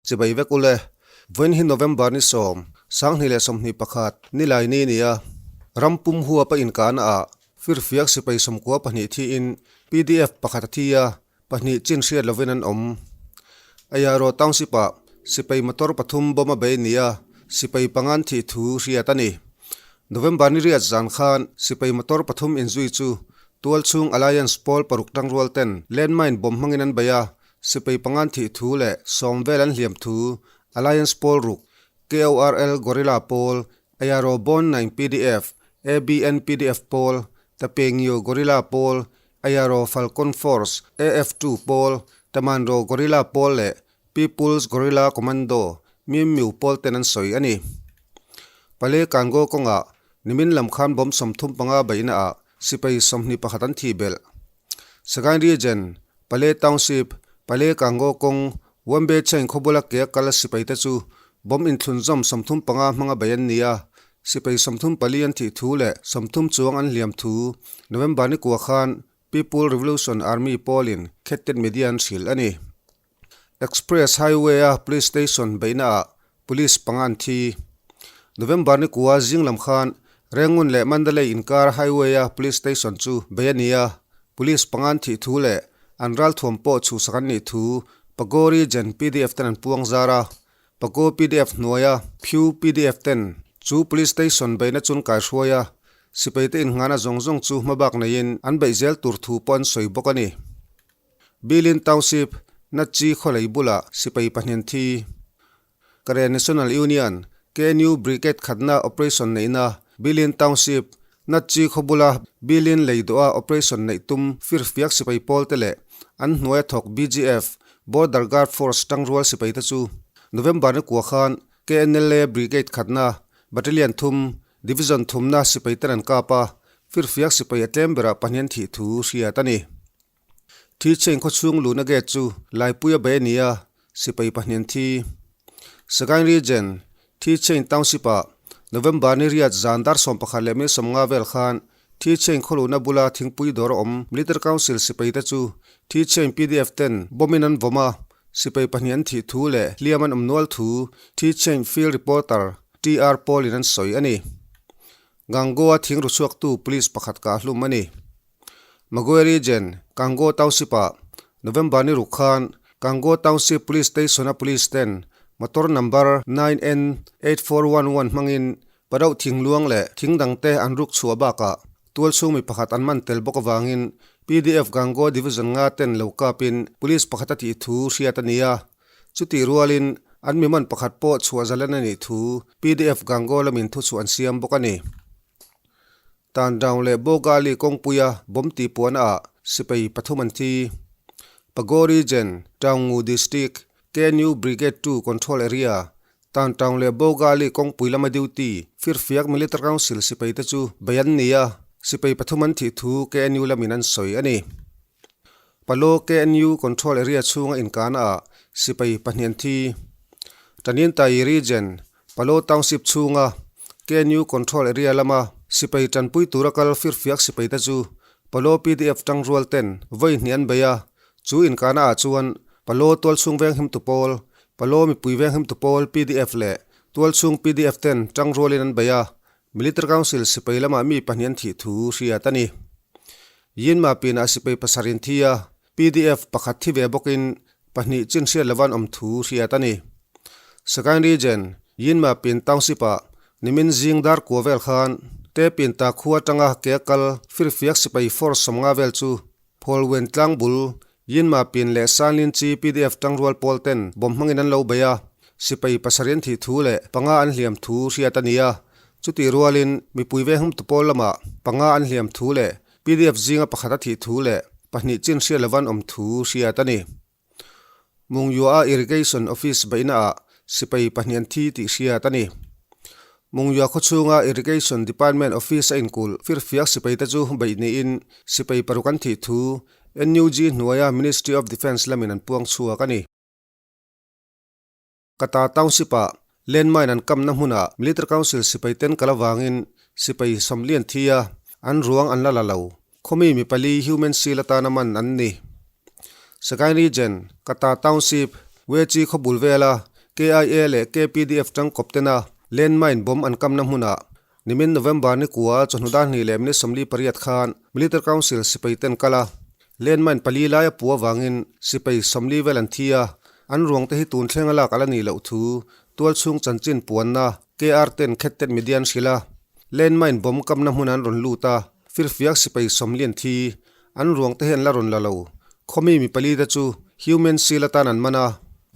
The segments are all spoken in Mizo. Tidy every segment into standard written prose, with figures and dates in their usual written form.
Chibai vek ule. Vawiin hi November ni sawm, 2021, nilai ni nia ram pum huap a inkahna ah firfiak sipai 92 thiin pdf pakhat a thi a, pahnih chin hriat lovin an awm. Ayaro Township ah sipai motor pathum bawm a bei nia sipai pangan thih thu hriat a ni. November ni riat zan khan sipai motor pathum inzui chu tualchhung Alliance pawl paruk tangrual ten landmine bawm hmangin an bei a, Sipai pangan thih thu leh sawm vel an hliam thu Alliance pawl ruk, KORL Gorilla pawl, Ayaro Bone Naing pdf, ABN pdf pawl, Tapengyo Gorilla pawl, Ayaro Falcon Force, AF2 pawl, Tamanro Gorilla pawl leh People's Gorilla Commando, Mimmiu pawl ten an sawi a ni. Pale Kango kawngah nimin lam khan bomb 35 beihna ah sipai 21 an thih belh. Sagaing Region, Pale Township, Pale Kango kawng, Wambe Chain khawbula ke a kal sipaite chu bomb inthlunzawm 35 hmanga bei an ni a, sipai 34 an thih thu leh 30 chuang an hliam thu November ni kua khan People Revolution Army pawlin Khettet Media an hrilh a ni. Express Highway a Police Station beihna ah Police panga an thi. November ni kua zing lam khan Rangoon leh Mandalay inkar Highway a Police Station chu bei a ni a, Police panga an thih thu leh an ralthuam pawh chhuhsak an nih thu Pago Region pdf ten an puang zar a, Pago pdf hnuaia Phu pdf ten chu Police Station beihna chun kaihruai a, sipaite innghahna zawng zawng chu hmabak neiin an beih zel tur thu pawh an sawi bawk a ni. Bilin Township, Natchi khawlei bulah sipai pahnih an thi. Karen National Union, KNU, Brigade khatna operation neihna Bilin Township, Natchi khaw bula Bilin lei dawha operation neih tum firfiak sipai pawlte leh an hnuaia thawk BGF, Border Guard Force, tangrual sipaite chu November ni kua khan KNLA Brigade khatna Battalion thum, Division thumna sipaiten an kap a, firfiak sipai a tlem berah pahnih an thih thu hriat a ni. Thi cheng khawchhung luhna gate chu Laipuia bei a ni a, sipai pahnih an thi. Sagaing Region, Thi Cheng Township-ah November ni riat zan dar 11:50 vel khan Thi Cheng khaw luhna bula thingpui dawr a awm Military Council sipai te chu Thi Cheng pdf ten bomb in an vawm a, sipai pahnih an thih thu leh hliam an awm nual thu Thi Cheng Field Reporter TR Paul in an sawi a ni. Gangoa thing ru chhuaktu police pakhat kah hlum a ni. Magwe Region, Kango Township-ah November ni ruk khan Kango Township Police Station-a police ten motor number 9N8411 hmangin parauh thing luang leh thing dangte an ruk chhuah bakah tualchhung mi pakhat an man tel bawk avangin pdf Gango Division nga ten lo kapin police pakhat a tih thu hriat a ni a. Chutih rualin an mi man pakhat pawh chhuah zalen a nih thu pdf Gango lamin thuchhuah an siam bawk a ni. Tandown leh Bogali kawngpuia bomb tih puahna ah sipai pathum an thi. Pago Region, Taungngu District, KNU Brigade 2 Control Area, Tantown leh Bogali kawngpui lama duty Firfiak Military Council sipai te chu bei an ni a, sipai pathum an thih thu KNU lamin an sawi a ni. Palo KNU Control Area chhunga inkahna ah sipai pahnih an thi. Tanintay Region, Palo Township chhunga KNU Control Area lama sipai tanpui tura kal firfiak sipai te chu Palo pdf tangrual ten vawi hnih an bei a, chu inkahna ah chuan Palo tualchhung venghimtu pawl, Palo mipui venghimtu pawl pdf leh tualchhung pdf ten tangrualin an bei a, Military Council sipai lamah mi pahnih an thih thu hriat a ni. Yinma pinah sipai pasarih an thi a, Pdf pakhat thi ve bawkin pahnih chin hriat lova an awm thu hriat a ni. Sagaing Region, Yinma pin Township-ah nimin zing dar kua vel khan te pin ta khua atanga ke a kal firfiak sipai force 50 vel chu Phawlwen tlang bul Yinma pin leh Sanlin chi pdf tangrual pawl ten bomb hmangin an lo bei a, sipai pasarih an thih thu leh panga an hliam thu hriat a ni a. Chutih rualin mipui venghumtu pawl lamah panga an hliam thu leh Pdf zinga pakhat a thih thu leh pahnih chin hriat lova an awm thu hriat a ni. Mungyua-a Irrigation Office beihnaah sipai pahnih an thi tih hriat a ni. Mungyua khawchhunga Irrigation Department Office a inkulh firfiak sipaite chu beih niin sipai paruk an thih thu NUG hnuaia Ministry of Defence lamin an puang chhuak a ni. Kata Township-ah landmine an kamna hmunah Military Council sipai ten kal avangin sipai sawmli an thi a, an ruang an la la lo. Khawmi mi pali human shield atana man an ni. Sagaing Region, Kata Township, Wechi khawbul vela KIA leh KPDF tangkawp tena landmine bomb an kamna hmunah nimin November ni kua chawhnu dar hnih leh minute 48 khan Military Council sipai ten kal a, landmine pali laia pu avangin sipai 40 vel an thi a, an ruang te hi tun thleng a lak a la nih loh thu tualchhung chanchin puanna KR ten khettet media an hrilh a, landmine bomb kamna hmun an rawn lut a, firfiak sipai 40 an thi. An ruang te hian la rawn la lo. Khawmi mi pali te chu human shield atan an man a,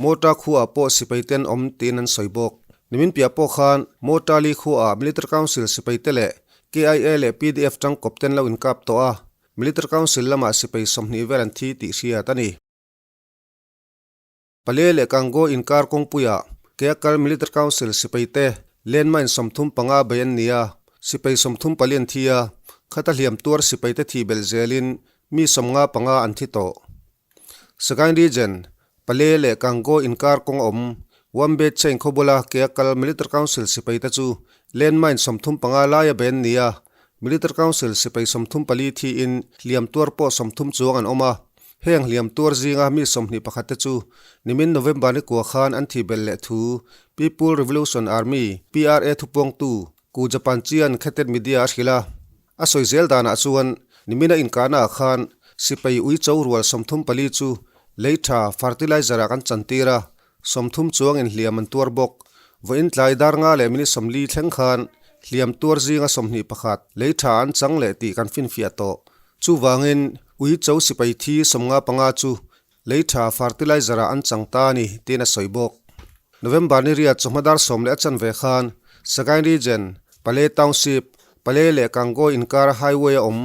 Mota khuaah pawh sipai te an awm tiin an sawi bawk. Nimin piah pawh khan Mota li khuaah Military Council sipai te leh KIA leh pdf tangkawp te an lo inkap tawh a, Military Council lamah sipai 20 vel an thi tih hriat a ni. Pale leh Kango inkar kawngpuiah Keakal Military Council sipaite landmine 35 bei an ni a, sipai 34 an thi a, khata hliam tuar sipaite thih belh zelin mi 55 an thi tawh. Sagaing Region, Pale leh Kango inkar kawng a awm Wambe Chain khaw bula Keakal Military Council sipaite chu landmine 35 laia bei an ni a, Military Council sipai 34 thiin hliam tuar pawh 30 chuang an awm a, Heng hliam tuar zinga mi 21 te chu nimin November ni kua khan an thih belh leh thu People Revolution Army, PRA, thupuangtu Ku Japan Chian Khetet Media a hrilh a. A sawi zel danah chuan nimina inkahnaah khan sipai ui cho rual 34 chu lei tha fertilizer ah kan chantir a, 30 chuangin hliam an tuar bawk. Vawiin tlai dar nga leh minute 40 thleng khan hliam tuar zinga 21 lei tha an chang leh tih kan finfiah tawh. Chuvangin, ui cho sipai thi 55 chu lei tha fertilizer ah an chang ta a ni, tiin a sawi bawk. November ni riat chawhma dar sawm leh a chanve khan Sagaing Region, Pale Township, Pale leh Kangaw inkar highway a awm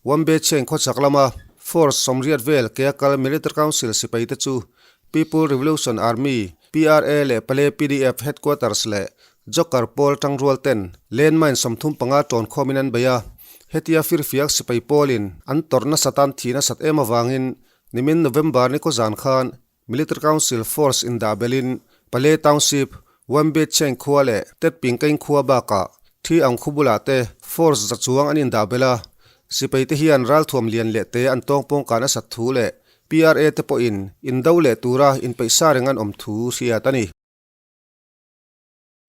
Wambe Chain khawchhak lama Force 80 vel ke a kal Military Council sipai te chu People Revolution Army, PRA, leh Pale pdf Headquarters leh Joker pawl tangrual ten landmine 35 tawn khawmin an bei a, hetia firfiak sipai pawlin an tawrh nasat an thih nasat em avangin nimin November ni kawzan khan Military Council Force indah belin Pale Township, Wambe Chain khua leh Tetping Kaing khua bakah thi ang khu bulah te force za chuang an indah bel a, sipai te hian ralthuam lian leh te an tawngpawng kah nasat thu leh PRA te pawhin indo leh tura inpeihsa reng an awm thu hriat a ni.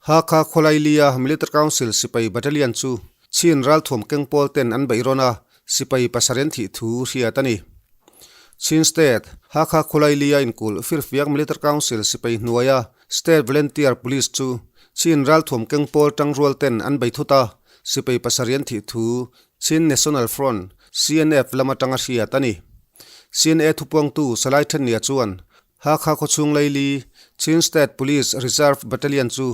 Hakha Khawlailia Military Council sipai Battalion chu Chin ralthuam keng pawl ten an beih rawn a, sipai pasarih an thih thu hriat a ni. Chin State, Hakha Khawlailia inkulh Firfiak Military Council sipai hnuaia State Volunteer Police chu Chin ralthuam keng pawl tangrual ten an bei thut a, sipai pasarih an thih thu Chin National Front, CNF, lam atanga hriat a ni. CNA thupuangtu Salai Thennia chuan Hakha khawchhung Laili, Chin State Police Reserve Battalion chu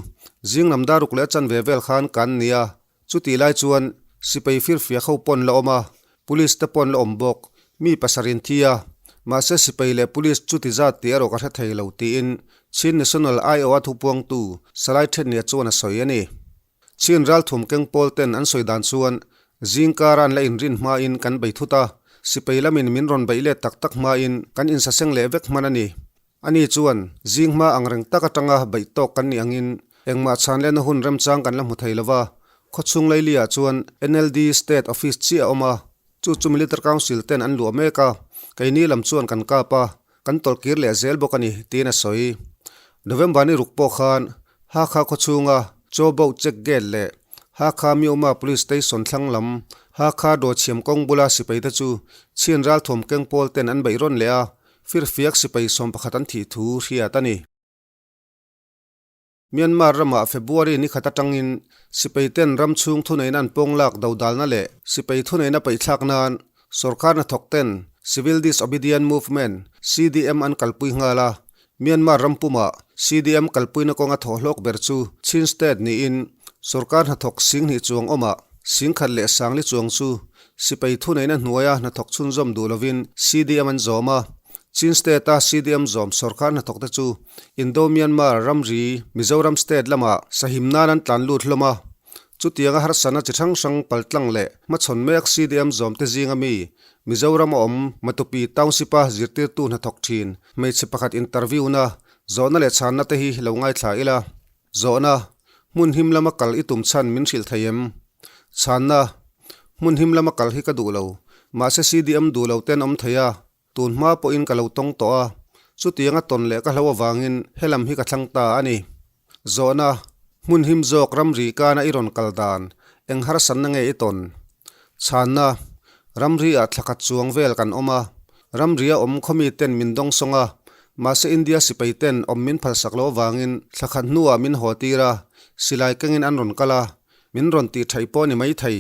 zing lam daruk leh a chanve vel khan kan ni a, chutih lai chuan sipai firfiak ho pawn la awm a, Police te pawn la awm bawk, mi pasarih an thi a, mahse sipai leh Police chuti zat tih erawh ka hre thei lo tiin Chin National IO a thupuangtu Salai Thennia chuan a sawi a ni. Chin ralthum keng pawl ten an sawi dan chuan zingkara an la inrin hmain kan bei thut a, sipai lamin min rawn beih let tak tak hmain kan insaseng leh vek hman a ni. Ani chuan zing hma ang reng tak atanga beih tawk kan nih angin engmah chhan lehna hun remchang kan la hmu thei lo va, khawchhung Laili-ah chuan NLD State Office chiah a awm a, chu chu Military Council ten an luah mek a, keini lam chuan kan kap a, Kan tawlhkir leh zel bawk a ni, tiin a sawi. November ni ruk pawh khan Hakha khawchhunga Chawboh Check Gate leh Hakha Myoma Police Station thlang lam Hakha Dawchhiam kawng bula sipaite chu chhin ralthuam keng pawl ten an beih rawn leh a, firfiak sipai 11 an thih thu hriat a ni. Myanmar ramah February ni khat atangin sipai ten ram chhung thuneihna an pawng lak dodalna leh sipai thuneihna paihthlak nan sorkar hnathawk ten Civil Disobedient Movement, CDM, an kalpui nghal a. Myanmar ram pumah CDM kalpuina kawnga thawhhlawk ber chu Chin State niin sorkar hnathawk 2000 chuang awmah 1040 chuang chu sipai thuneihna hnuaia hnathawk chhunzawm duh lovin CDM an zawm a. Chin State-a CDM zawm sorkar hnathawkte chu Indo-Myanmar ramri Mizoram State lamah sahim nan an tlan lut hlawm a. Chutianga harsatna chi hrang hrang paltlang leh hmachhawn mek CDM zawmte zinga mi Mizoram a awm Matupi Township-a zirtirtu hnathawk thin hmeichhe pakhat interview-na zawhna leh chhanna te hi lo ngaithla ila. Zawhna, Hmun him lama kal i tum chhan min hrilh thei em? Chhanna, Hmun him lama kal hi ka duh lo. Mahse CDM duh lo ten awm thei a. Tun hma pawhin ka lo tawng tawh a. Chutianga tawn leh ka hlo avangin helam hi ka thlang ta a ni. Zawhna, Hmun him zawk ramri kana i rawn kal dan, eng harsanna nge i tawn? Chhanna, Ramri ah thlakhat chuang vel kan awm a, ramri a awm khawmi ten min dawng sawng a, mahse India sipai ten awm min phalsak loh avangin thlakhat hnuah min haw tir a, silai kengin an rawn kal a, min rawn tih thaih pawh ni maithei,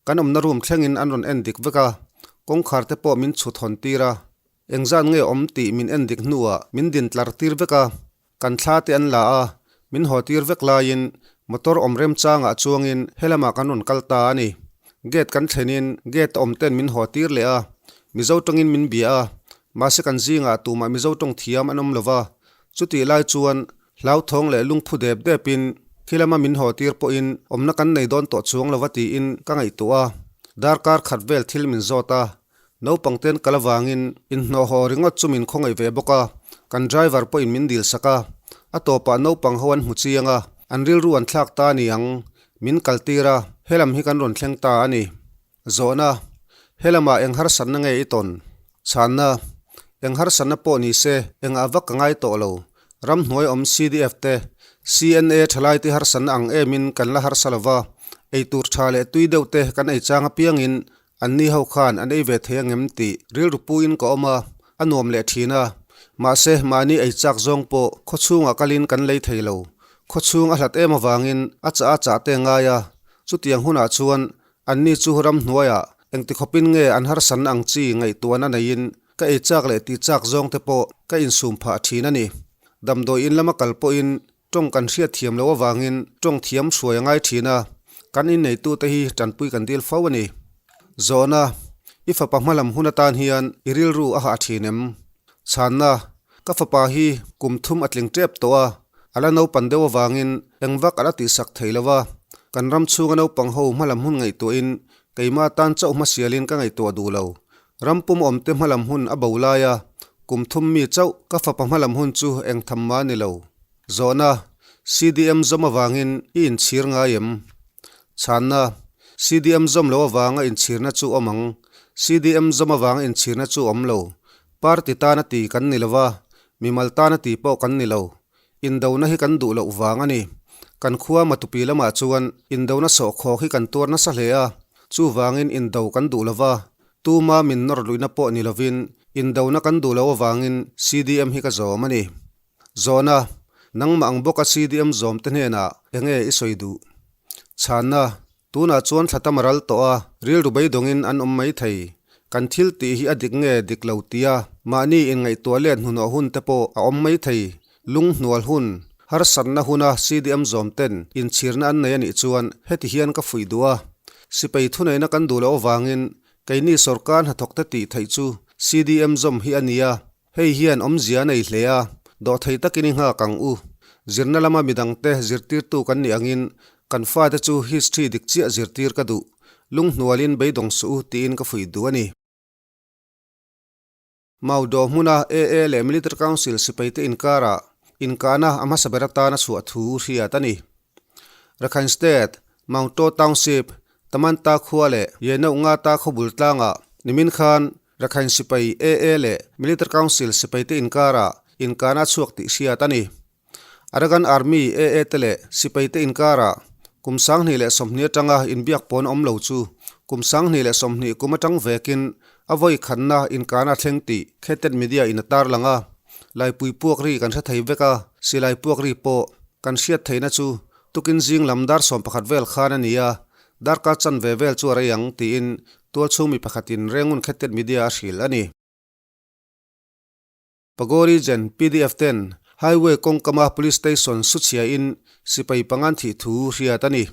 kan awmna room thlengin an rawn en dik vek a, kawngkhar te pawh min chhut hawn tir a, engzat nge awm tih min en dik hnuah min din tlar tir vek a. Kan thla te an la a, min haw tir vek laiin motor awm remchangah chuangin helamah kan rawn kal ta a ni. Gate kan thlenin gate awm ten min haw tir leh a, Mizo tawngin min bia a, mahse kan zingah tumah Mizo tawng thiam an awm lo va, chutih lai chuan hlauthawng leh lungphu dep depin khilama min haw tir pawhin awmna kan nei dawn tawh chuang lo va tiin ka ngaihtuah a, darkar khat vel thil min zawt a, Naupang ten kal avangin inhnawh haw ringawt chu min khawngaih ve bawk a, kan driver pawhin min dil sak a. A tawpah naupang ho an hmu chiang a, an rilru an thlak ta a ni ang, min kal tir a, helam hi kan rawn thleng ta a ni. Zawhna, Helamah eng harsatna nge i tawn? Chhanna, Eng harsatna pawh ni se, engah vak ka ngai tawh lo. Ramhnuai awm CDF te, CNA thalai te harsatna ang emin kan la harsa lo va, eitur tha leh tui deuh te kan ei chang apiangin Anni ho khan an ei ve thei angem tih rilru puiin ka awm a, a nuam leh thin a. Mahse, mahni ei chak zawng pawh khawchhungah kalin kan lei thei lo. Khawchhung a hlat em avangin a chah a chah te ngai a. Chutiang hunah chuan anni chu ramhnuaiah engti khawpin nge an harsanna ang chi ngaihtuahna neiin ka ei chak leh tih chak zawng te pawh ka insum phah thin a ni. Damdawi in lama kal pawhin Tawng kan hriat thiam loh avangin tawng thiam hruai a ngai thin a, kan inneitute hi tanpui kan dil fo a ni. Zawhna, I fapa hmalam hun atan hian i rilru a hah thin em? Chhanna, Ka fapa hi kum thum a tling tep tawh a, a la naupan deuh avangin engvak a la tihsak thei lo a, kan ram chhunga naupang ho hmalam hun ngaihtuahin keimah tan chauh hmasialin ka ngaihtuah duh lo. Ram pum awmte hmalam hun a bo lai a, kum thum mi chauh ka fapa hmalam hun chu eng tham mah a ni lo. Zawhna, CDM zawm avangin i inchhir ngai em? Chhanna, CDM zawm lo avanga inchhirna chu awm ang. CDM zawm avanga inchhirna chu awm lo. Party tana ti kan ni lo va, mimal tana ti pawh kan ni lo. Indona hi kan duh loh vang a ni. Kan khua Matupi lamah chuan indona sawhkhawk hi kan tuar nasa hle a, chuvangin indo kan duh lo va, tuma min nawr luihna pawh ni lovin indona kan duh loh avangin CDM hi ka zawm a ni. Zawhna, Nangmah ang bawka CDM zawmte hnenah enge i sawi duh? Chhanna, Tunah chuan thla tam a ral tawh a, rilru beidawngin an awm mai thei. Kan thil tih hi a dik nge dik lo tia mahni inngaihtuah let hnuhnawh hun te pawh a awm mai thei. Lunghnual hun, harsatna huna CDM zawm ten inchhirna an nei a nih chuan heti hian ka fuih duh a. Sipai thuneihna kan duh loh avangin keini sawrkar hnathawkte tih theih chu CDM zawm hi a nia. Hei hian awmzia a nei hle a, dawhthei takin i nghak ang u. Zirna lama midangte zirtirtu kan nih angin kan fate chu history dik chiah zirtir ka duh. Lunghnualin beidawng suh u tiin ka fuih duh a ni. Maudaw hmuna AA leh Military Council sipaite inkarah inkahna a hmasa ber atana chhuah thu hriat a ni. Rakhine State, Maungtaw Township, Tamanta khua leh Yenauhngata khaw bul tlangah nimin khan Rakhine sipai AA leh Military Council sipaite inkarah inkahna a chhuak tih hriat a ni. Arakan Army AA te leh sipaite inkarah kum 2020 atanga inbiak pawn awm lo chu kum 2020 kum atang vekin a vawi khatna inkahna a thleng tih Khetet Media in a tarlang a. Laipui puak ri kan hre thei vek a, silai puak ri pawh kan hriat theihna chu tukin zing lam dar 11 vel khan a ni a, Darkar chanve vel chu a rei ang, tiin tualchhung mi pakhatin Rengun Khettet Media a hrilh a ni. Pagori Gen pdf ten Highway kawngkama Police Station suchhiain sipai pangan thih thu hriat a ni.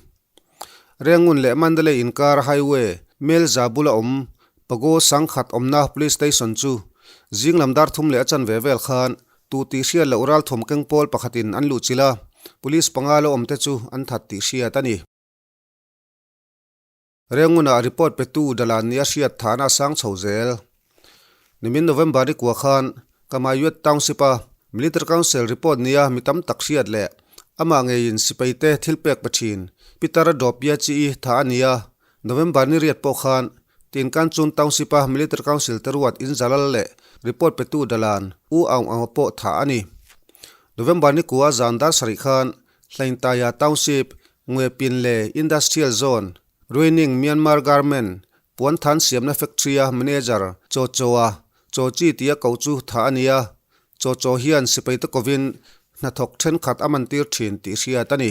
Rengun leh Mandalay inkar Highway Melza bula awm Pago Sangkhat awmna Police Station chu zinglam dar thum leh a chanve vel khan tu tih hriat loh ralthawm keng pawl pakhatin an luhchilh a, Police panga lo awmte chu an that tih hriat a ni. Rengunah report petu Dalan nia hriat thahna a sang chho zel. Nimin November ni kua khan Kamayuet Township-a Military Council report nia mi tam tak hriat leh amah ngeiin sipaite thil pek pe thin Peter Dopia chi-i thah a ni a, November ni riat pawh khan Tinkanchun Township-a Military Council te ruat in zalal leh report petu Dalan U Aung Aung-a pawh thah a ni. November ni kua zan dar sarih khan Hlaintaya Township, Ngwe Pin le Industrial Zone, Ruining Myanmar Garment puan than siamna factory-a manager Chaw Chaw-a Chaw Chi tia koh chu thah a ni a, Chaw Chaw hian sipai te kovin hnathawk thenkhat a mantir thin tih hriat a ni.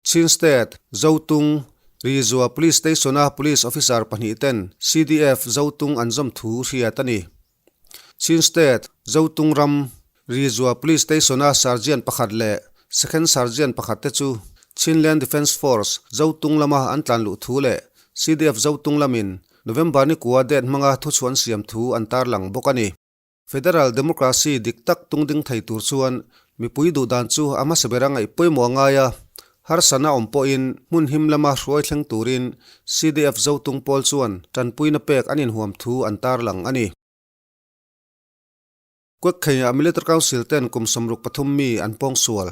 Chin State, Zotung, Rizua Police Station-a Police Officer pahnihten CDF Zotung an zawm thu hriat a ni. Chin State, Zotung ram, Rizua Police Station-a Sergeant pakhat leh Second Sergeant pakhat te chu Chinland Defence Force Zotung lama an tlan luh thu leh CDF Zotung lamin November ni kua date hmanga thuchhuan siam thu an tarlang bawk a ni. Federal Democracy dik tak tungding thei tur chuan mipui duh dan chu a hmasa ber a ngaih pawimawh a ngai a, harsana awm pawhin hmun him lama hruai thleng turin CDF Zotung pawl chuan tanpuina pek an inhuam thu an tarlang a ni. Kuekkheiah Military Council ten kum 63 mi an pawngsual.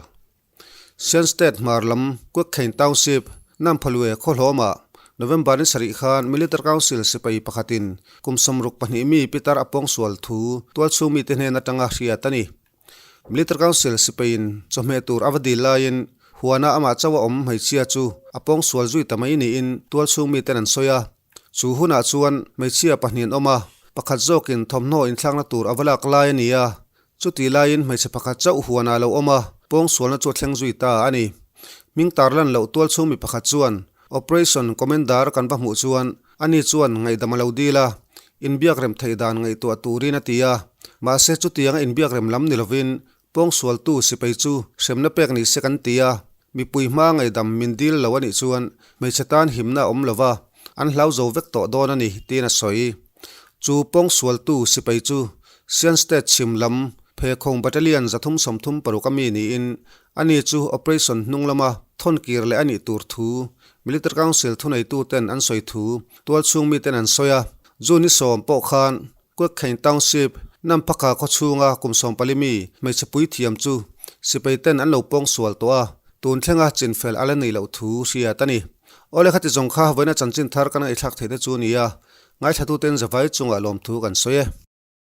Shan State hmar lam Kuekhein Township, Namphalue khawhlawmah November ni sarih khan Military Council sipai pakhatin kum 62 mi pitar a pawngsual thu tualchhung mite hnen atanga hriat a ni. Military Council sipaiin chawhmeh tur a va dil laiin huana amah chauh a awm hmeichhia chu a pawngsual zui ta mai niin tualchhung miten an sawi a. Chu hunah chuan hmeichhia pahnih an awm a, pakhat zawkin thawmhnaw inthlakna tur a va lak lai a ni a, Chutih laiin hmeichhe pakhat chauh huanah a lo awm a, pawngsualna chu a thleng zui ta a ni. Hming tarlan loh tualchhung mi pakhat chuan Operation Commander kan va hmuh chuan ani chuan ngaihdam a lo dil a, inbiak rem theih dan ngaihtuah turin a ti a. Mahse chutianga inbiak rem lam ni lovin pawngsualtu sipai chu hremna pek ni se kan ti a, mipui hma ngaihdam min dil lo a nih chuan hmeichhe tan himna a awm lo va, an hlau zo vek tawh dawn a ni tiin a sawi. Chu pawngsualtu sipai chu Shan State chhim lam Phekhawng Battalion 336 a mi niin ani chu operation hnung lama thawn kir leh a nih tur thu Military Council thuneituten an sawi thu tualchhung miten an sawi a. June ni 10 pawh khan Kuekhein Township, Namphaka khaw chhunga kum 14 mi hmeichhe puithiam chu sipai ten an lo pawngsual tawh a, tun thlenga chinfel a la nei loh thu hriat a ni. Awle khati zawng kha vawiina chanchin thar kan ngaihthlak theih te chu a ni a, ngaithlatuten zavai chungah lawmthu kan sawi e.